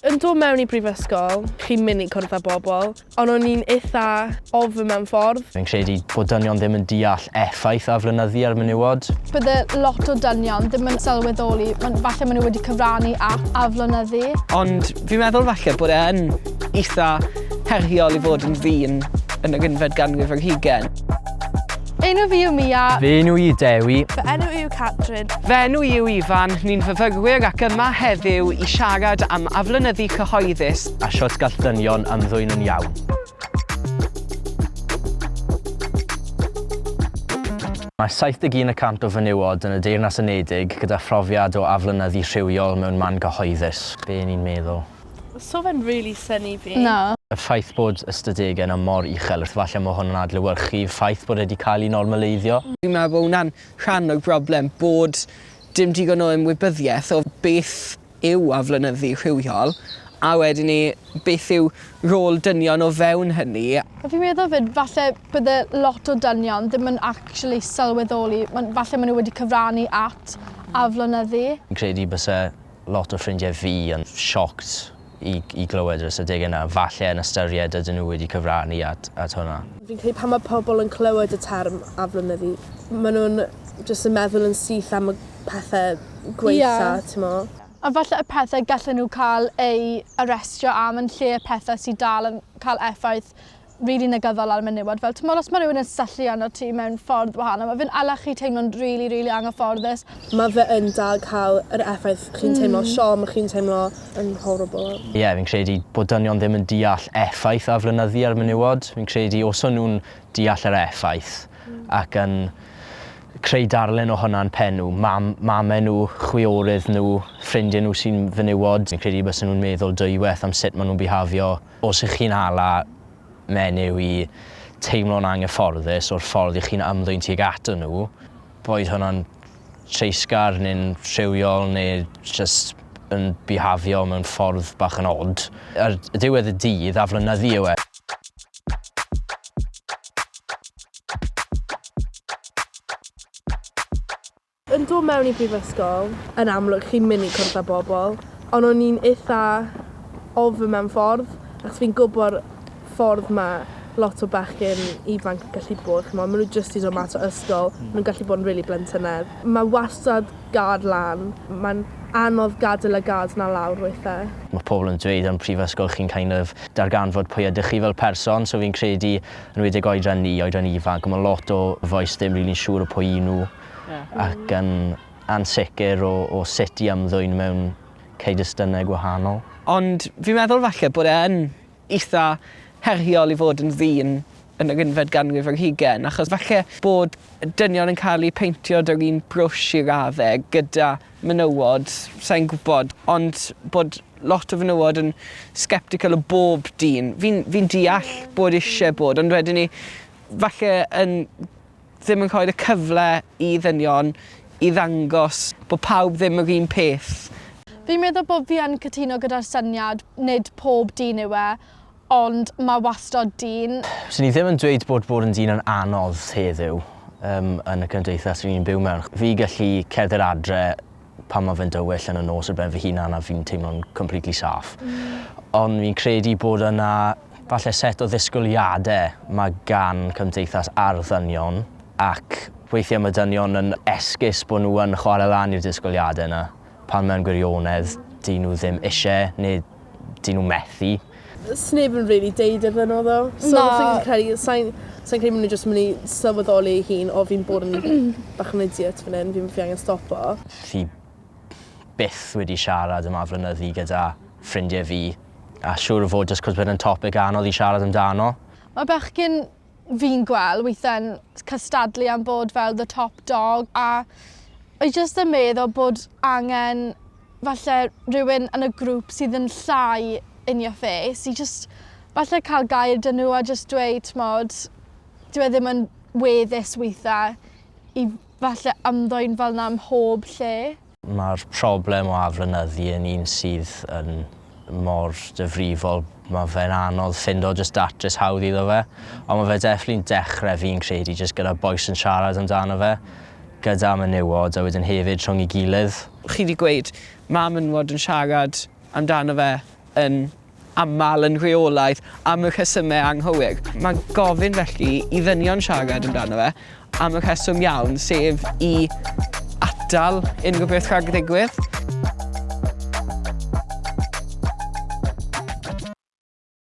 Yn dod mewn i brifysgol, chi'n mynd i cwrdd â bobl, ond o'n i'n itha ofn mewn ffordd. Fi'n credu bod dynion ddim yn deall effaith aflonyddu ar menywod. Bydde lot o dynion ddim yn sylweddoli, falle maen nhw wedi cyfrannu at aflonyddu. Ond fi'n meddwl falle bod e yn eitha heriol i fod yn ddyn yn yr unfed ganrif ar hugain. Enw fi yw Mia. Fy enw i yw Dewi. Fy enw i yw Catrin. Fy enw i yw Ifan, ni'n fyfyrwyr ac yma heddiw i siarad am aflonyddu cyhoeddus. A shwt gall dynion ymddwyn yn iawn. Mae 71 y cant o fenywod yn y Deyrnas Unedig gyda phrofiad o aflonyddu rhywiol mewn man cyhoeddus. Be ni'n meddwl? So fe'n really synnu fi. Na. Y ffaith bod ystadegau yna mor uchel, wrth falle mae hwn yn adlewyrchu ffaith bod e wedi cael ei normaleiddio. Fi'n meddwl bod hwnna'n rhan o'r broblem, bod dim digon o ymwybyddiaeth o beth yw aflonyddu rhywiol, a wedyn ni beth yw rôl dynion o fewn hynny. A fi'n meddwl 'fyd falle bydde lot o dynion ddim yn actually sylweddoli, falle maen nhw wedi cyfrannu at aflonyddu. Fi'n credu byse lot o ffrindiau fi yn shocked i i glywed yr ystadegau yna, falle yn ystyried ydyn nhw wedi cyfrannu at at hwnna. Fi'n credu pan mae pobl yn clywed y term aflonyddu, maen nhw'n jyst yn meddwl yn syth am y pethau gwaetha, yeah. T'mo'. A falle y pethau gallen nhw cael eu arestio am yn lle y pethau sydd dal yn cael effaith rili negyddol ar menywod. Fel, t'mod, os mae rhywun yn syllu arno ti mewn ffordd wahanol, mae fe'n ala chi teimlo'n rili, rili anghyfforddus. Mae fe yn dal cael yr effaith, chi'n teimlo siom, chi'n teimlo yn horrible. Ie, yeah, fi'n credu bod dynion ddim yn deall effaith aflonyddu ar menywod. Fi'n credu os o'n nhw'n deall yr effaith ac yn creu darlun o hwnna'n pen nhw, mam, mamau nhw, chwiorydd nhw, ffrindiau nhw sy'n fenywod. Fi'n credu bysen nhw'n meddwl dwywaith am sut maen nhw'n bihafio. Os ych chi'n hala menyw i teimlo'n anghyfforddus o'r ffordd i chi'n ymddwyn tuag ato nhw, boed hwnna'n treisgar neu'n rhywiol neu jyst yn bihafio mewn ffordd bach yn od. Ar diwedd y dydd, aflonyddu yw e. Yn dod mewn i brifysgol, yn amlwg chi'n mynd i cwrdd â bobl, ond o'n i'n itha ofn mewn ffordd, achos fi'n gwybod ffordd mae lot o bechgyn ifanc yn gallu bod, chimod, maen nhw jyst 'di dod mas o ysgol, maen nhw'n gallu bod yn rili blentynedd. Mae wastad guard lan, mae'n anodd gadael y guard 'na lawr weithiau. Mae pobl yn dweud yn prifysgol chi'n kind of darganfod pwy ydych chi fel person, so fi'n credu yn enwedig oedran ni, oedran ifanc, mae lot o fois ddim rili'n siŵr o pwy 'y nhw ac yn ansicr o, o sut i ymddwyn mewn cyd-destunau gwahanol. Ond fi'n meddwl falle bod e yn eitha heriol i fod yn ddyn yn yr unfed ganrif ar hugain, achos falle bod dynion yn cael eu peintio 'da'r un brwsh i raddau gyda menywod, sa i'n gwybod, ond bod lot o fenywod yn sceptical o bob dyn. Fi'n fi deall bod eisiau bod, ond wedyn ni, falle yn ddim yn rhoi'r y cyfle i ddynion i ddangos bod pawb ddim yr un peth. Fi'n meddwl bod fi yn cytuno gyda'r syniad, nid pob dyn yw e, ond mae wastad dyn. Swn i ddim yn dweud bod bod yn dyn yn anodd heddiw yn y cymdeithas ni'n byw mewn. Fi gallu cerdded adre pan mae fe'n dywyll yn y nos ar ben fy hunan a fi'n teimlo'n completely saff. Ond fi'n credu bod yna falle set o ddisgwyliadau mae gan cymdeithas ar ddynion ac weithiau mae dynion yn esgus bod nhw yn chwarae lan i'r disgwyliadau yna pan mewn gwirionedd dyn nhw ddim eisiau neu dyn nhw methu. Sneb yn really deud iddyn nhw ddo. So Na. fi'n credu, sa'n sa credu maen nhw jyst yn mynd i sylweddoli eu hun, o fi'n bod yn bach yn idiot fan hyn, fi'n fi angen stopo. Fi byth wedi siarad am aflonyddu gyda ffrindiau fi a siŵr o fod jyst cos bod e'n topic anodd i siarad amdano. Mae bechgyn fi'n gweld weithiau'n cystadlu am bod fel the top dog a fi jyst yn meddwl bod angen falle rhywun yn y grŵp sydd yn llai in your face i just falle cael gair 'da nhw a just dweud, t'mod, dyw e ddim yn weddus weithiau i falle ymddwyn fel 'na ym mhob lle. Mae'r problem o aflonyddu yn un sydd yn mor difrifol. Mae fe'n anodd ffindo jyst datrys hawdd iddo fe. Ond mae fe definitely'n dechrau fi'n credu jyst gyda bois yn siarad amdano fe, gyda menywod a wedyn hefyd rhwng ei gilydd. Chi 'di gweud ma' menywod yn siarad amdano fe yn aml yn rheolaidd am y rhesymau anghywir. Mae gofyn felly i ddynion siarad amdano fe am y rheswm iawn, sef i atal unrhyw beth rhag ddigwydd.